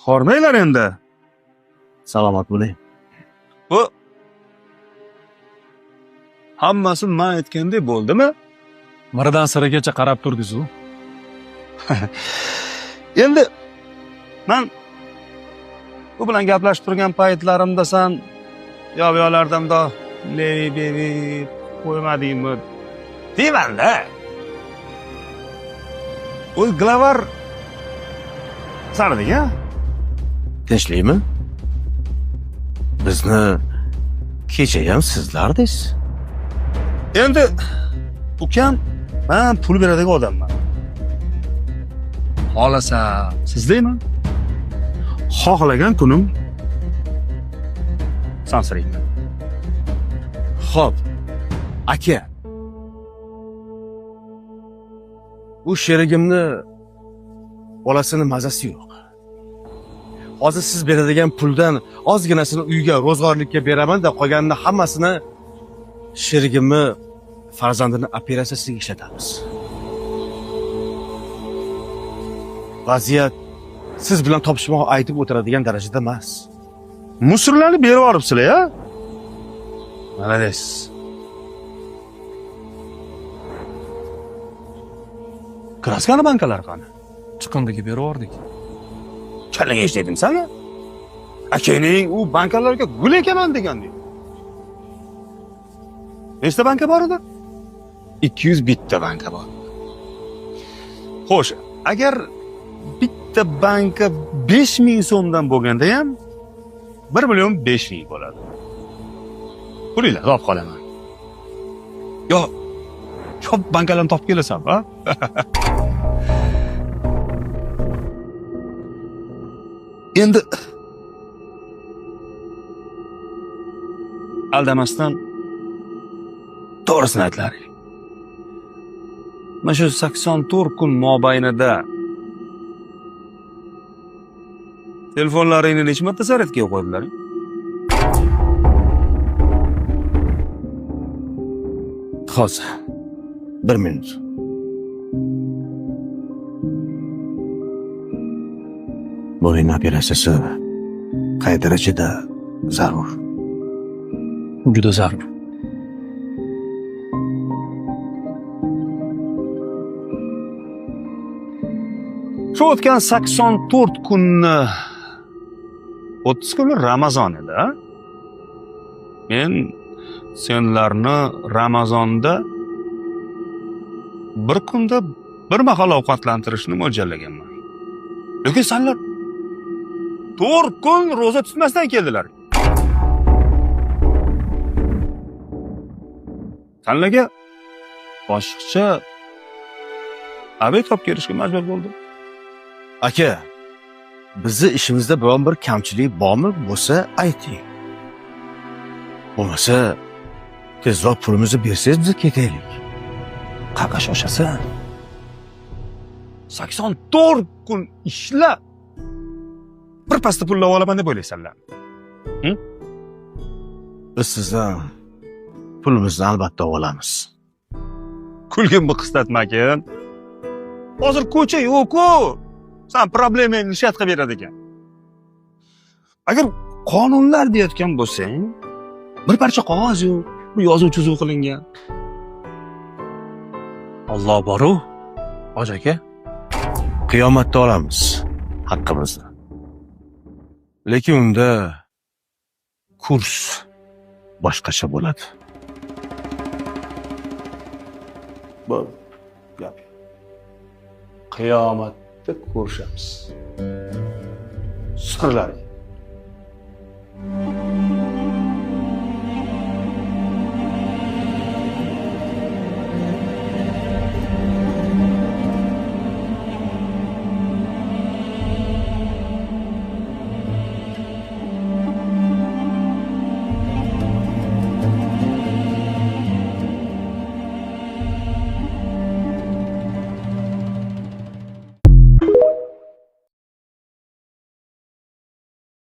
Hormanglar endi. Salomat bo'ling. Bu hammasi man aytgandek bo'ldimi? Miridan sirigacha qarab turdiz-u. Endi man bu bilan gaplashib turgan paytlarimda san yo bu yoqlardan mundoq levi bevi qo'ymadingmi deymanda. O'zi glavar saniding a? Tinchlikmi? Bizni kechayam sizlardingiz. Endi ukam, man pul beradigan odamman. Xohlasam sizdayman. Xohlagan kunim sansirayman. Xo'p, aka. Bu sherigimni bolasini mazasi yo'q. Hozir siz beradigan puldan ozginasini uyga ro'zg'orlikka beraman-da, qolganini hammasini sherigimni farzandini operatsiyasiga ishlatamiz. Vaziyat siz bilan topishmoq aytib o'tiradigan darajada emas. Musullarni berib yuboribsizlar, ya? Молодец. Kraskani bankalar qani? Chiqindiga berib yubordik. Kallaga ishlaydim san. Akaning u bankalarga gul ekaman degandek. Nechta banka bor edi? 201 ta banka bor. Xo'sh, agar bitta banka 5000 so'mdan bo'lganda ham 1 million 5 ming bo'ladi. Pulinglarni olib qolaman. Yo, ko'p bankalarni topib kelasan, ha? Endi aldamasdan to'g'risini aytlaring. Mana shu 84 kun mobaynida telefonlaringni necha marta zaryadga qo'ydilar? Hozir. 1 minut. Bo'yin operatsiyasi qay darajada zarur? Juda zarur. Shu o'tgan 84 kunni 30 kuni Ramazon edi, a? Men senlarni Ramazonda bir kunda bir mahal ovqatlantirishni mo'ljallaganman. Lekin senlar 4 kun ro'za tutmasdan keldilar. Senlarga boshqacha obed olib kelishga majbur bo'ldim. Aka, bizni ishimizda biron bir kamchilik bormi? Bo'lsa ayting. Bo'lmasa tezroq pulimizni bersangiz biz ketaylik. Qaqa shoshasan. 84 kun ishlab bir pasda pul olaman deb o'ylaysanlar. Biz sizdan pulimizni albatta olamiz. Kulgimni qislatmakin. Hozir ko'cha yo'q-ku. San problemangni nishat qilib beradi ekan. Agar qonunlar deyotgan bo'lsang, bir parcha qog'oz yo'q, bu yozuv chizuv qilingan. Alloh boru, hoji aka. Qiyomatda olamiz haqqimizni. Lekin unda kurs boshqacha bo'ladi. Bo'ldi. Gap. Qiyomatda ko'rishamiz. Sirlaring.